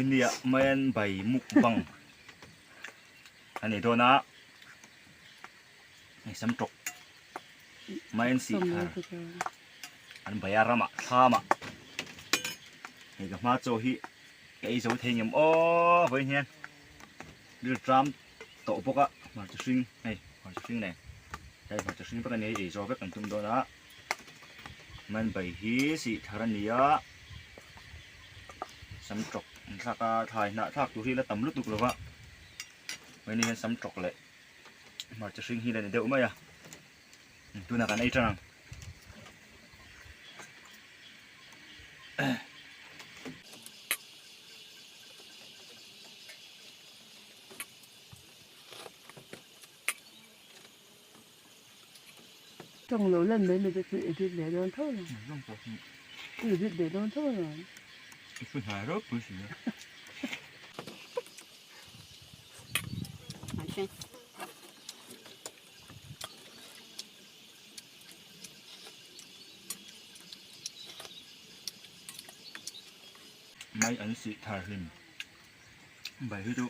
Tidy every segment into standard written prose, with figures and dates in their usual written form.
Vawinia maian bai mukbang a nei dawn a, hei sam tawk maian sih thar an bai a ramah thlamah hei ka hma chaw hi ka ei zo thei ngem aw vawiin hian rilṭam tawh bawk a hmarcha hring hei hmarcha hring nen hei hmarcha hring vek a ni a ei zo vek an tum dawn a man bai hi sih thar a ni a sam tawk an thlak a thlai hnah thlak tur hi la tam lutuk lo va vawiin hian sam tawk leh hmarcha hring hi la ni deuh mai a tunah kan ei tan ang. Tawng lo lan mai mai te chu edit leh dawn tho lo. Edit leh dawn tho lo. I thu hnai ropui si a. Mai an sih thar hlim bai hi chu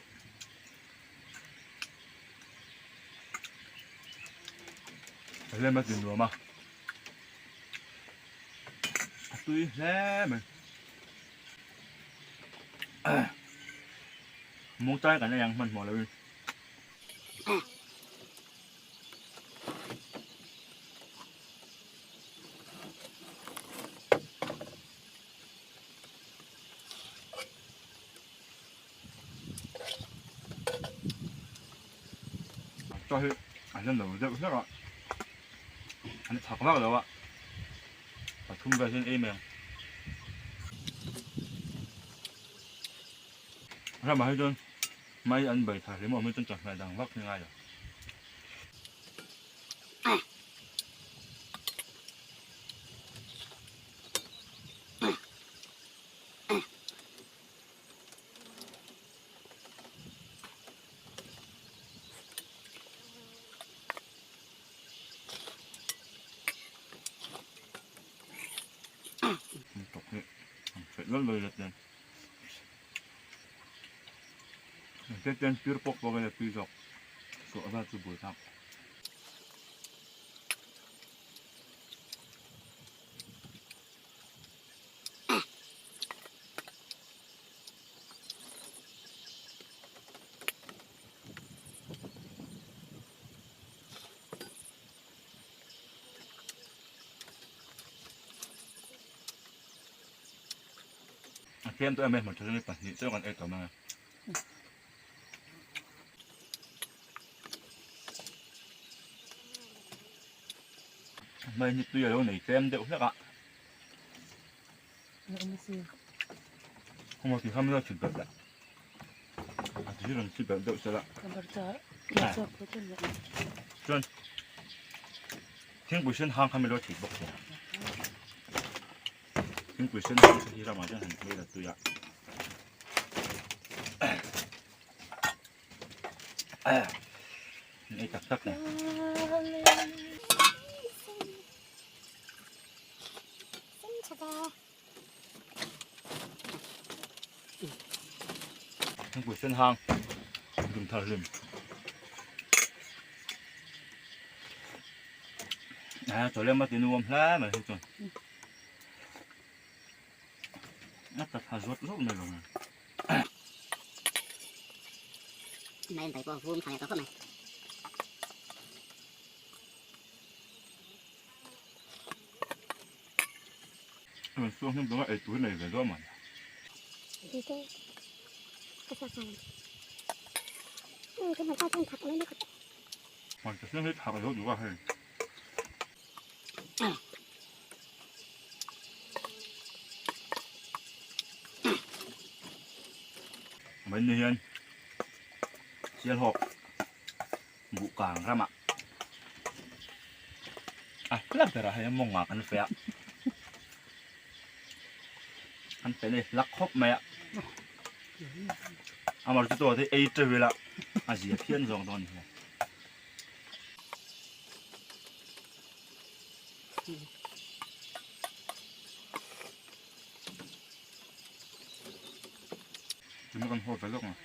a hlem a ti nuam a a tui hle mai mawngtai kan ei ang hmanhmawh lo in. Chaw hi a hlen lo deuh hlek a an chak vak lo a pathum vel hian ei mai ang ramah hi chuan mai an bei thar hlim awm hi chuan chawhmeh dang vak hi ngai lo. Ten pir pawk pawk a tui zawk suah vel chu bul thlak. A tlem tawh em mai hmarcha hi pahnih chiah kan ei tawh mai a. Hmai hi tui a lo nei tlem deuh hlek a. Hma ti ham lo chhit belh la. A ti rawn chhit belh deuh sela. Chuan thingpui sen hang kha mi lo chhit bawk sia. Thingpui sen hang hi ramah chuan han phei la tui a. Ei tak tak ni. Thingpui sen hang dum thar hlim. A chaw lem a ti nuam hle mai hi chuan. A ta tha zawt zawt mai lo mai. Mai bai pawh vum tha leh tawh khawp mai. Rawn suak hnem dawn a ei tur nei ve dawn mawni. Hmarcha hriang hi thak lo duh a hei. Mai ni hian Sialhawk buh kang ramah a hla berah hei mawngah kan fe a kan fe nei hlak khawp mai a amar chu tawh te ei teuh ila a zia phian zawng dawn ni. Tuna kan haw ve lawk ang.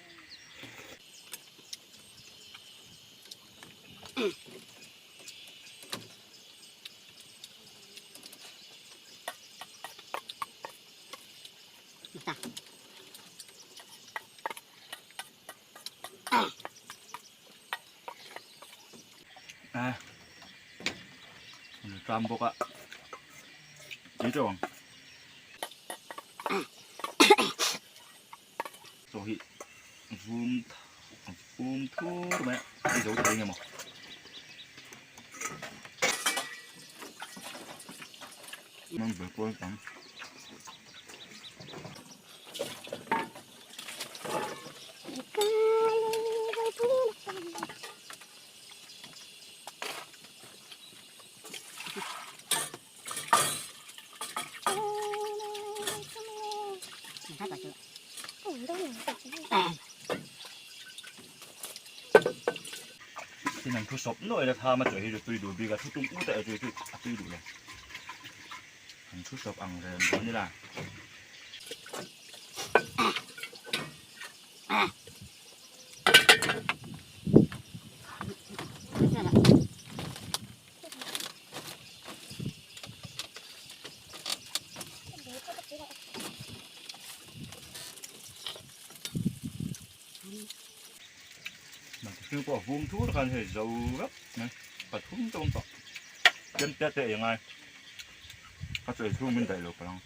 A tram bawk a tui teuh ang chaw hi vum vum thur mai a ei zo thei nge maw. Mang ber kual tam. Tin an thu sawp nuai la thlam a chawi hi chu tui duh bik a thu tum ut a chawi chu a tui duh lo. An thu sawp ang reng dawn ila. Hring pawh a vum thur khan hei zo vek mai pathum te awm tawh tlem te te ei angai a chawi chhung min daih lo palh ang.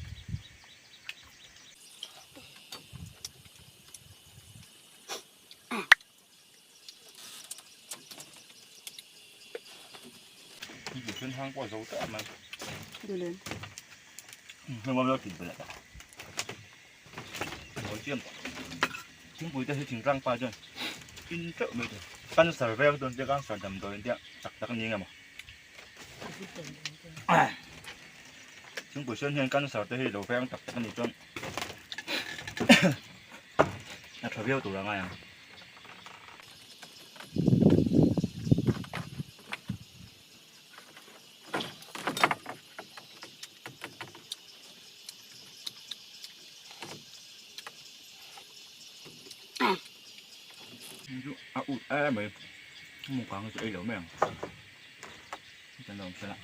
Hring hang pawh a zo ta mai. Dulen. Heng awm lo tih belh ta. Mawi chiam tawh. Thingpui te hi thingtlang pa chuan in teuh mai thei. Cancer vek dawn te cancer damdawi te tak tak ni nge maw. Thingpui sen hian cancer te hi lo veng tak tak a nih chuan a tha viau tur a ngai ang. A ut em mai mu kang chu ei lo mai ang kan lo awm sela.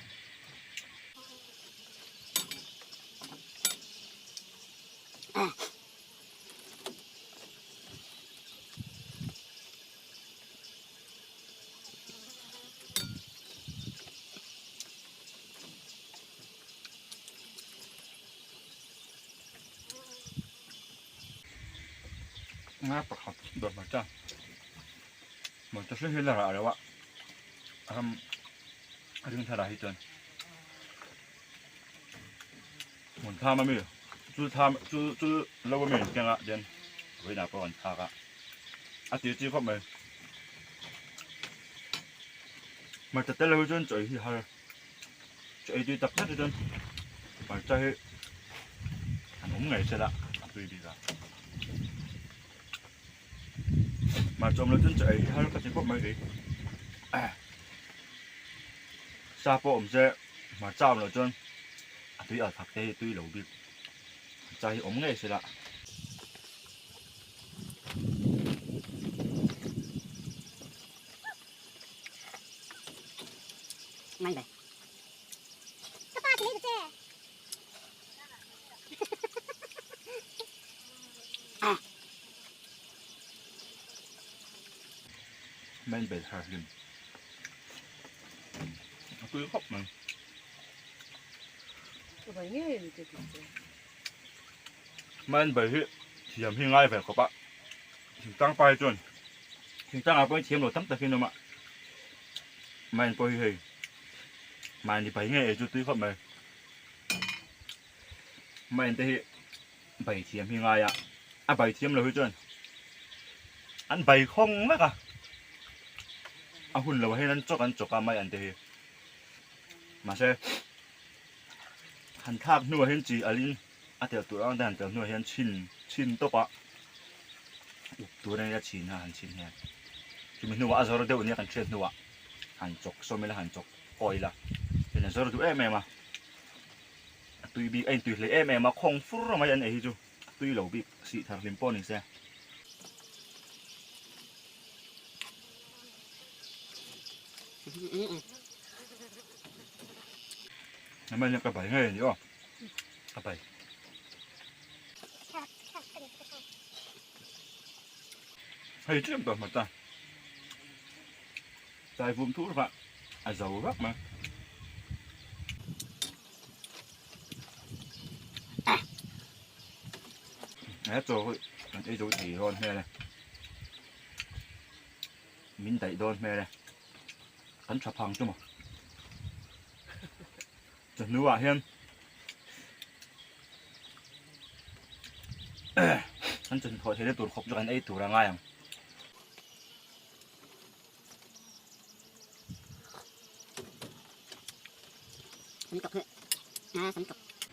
Nga pakhat dawr hmarcha hmarcha hri hi la rah lo a ram a ring thar ah hi chuan hmun tham ami chul tham chul chul lo ami an keng a chuan vawiinah pawh an thlak a a ti chi khawp mai hmarcha tel ho chuan chaw ei hi har. Chaw ei tui tak tak hi chuan hmarcha hi an awm ngei sela a tui bik a. Hmarcha awm loh chuan chaw ei hi har ka ti khawp mai kei. Sa pawh awm se hmarcha awm loh chuan a tui al thak te hi tui lo bik. Hmarcha hi awm ngei sela. Mai ve. Ka pa ti mai ta che. Main bel har hlim. A tui khawp mai. Ka bai ngei ni te ti che. Main bai hi thiam hi ngai ve khawp a. Thingtlang pa hi chuan thingtlang ah pawh hi thiam lo tam tak hi an awm a. Main pawh hi hei mahni bai ngei ei chu tui khawp mai. Main te hi bai thiam hi ngai a, a bai thiam lo hi chuan an bai khawng vek a, a hun lo ah hian an chawk an chawk a mai an te hi mahse han thlak hnuah hian chi alh in a tel tur ang te han tel hnuah hian chhin chhin tawp a up tur a nia chhin a han chhin hian chumi hnuah a zawr deuh nia kan hriat hnuah han chawk sawm ila han chawk kawi ila chuan a zawr duh em em a a tui bik a intui hle em em a khawng fur mai an ei hi chu a tui lo bik sih thar hlim pawh ni se. Namai hian ka bai ngei a ni aw ka bai. Hei tlem tawh hmata tlai vum thur kha a zo vak mai. He chaw hi kan ei zo thei dawn hmel e min daih dawn hmel e kan tha phang chu maw chawhnu ah hian kan chawhnu thawh theihna tur khawp chu kan ei tur a ngai ang.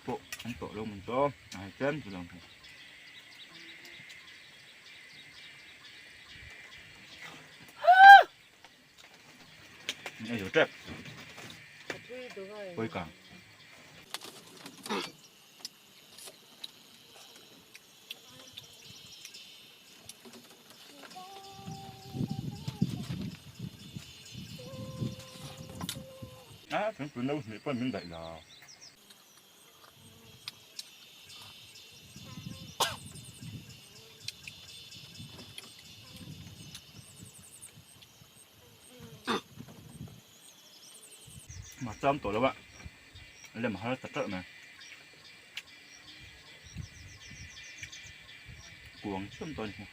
Pawh an tawh lo mun chu a hei tlem chu lang thei. Ei zo tep. Pawih kang. A thingpui no hnih pawh min daih lo. Macham tawh lo a lem har ta teuh mai. Kuang chiam tawh a ni.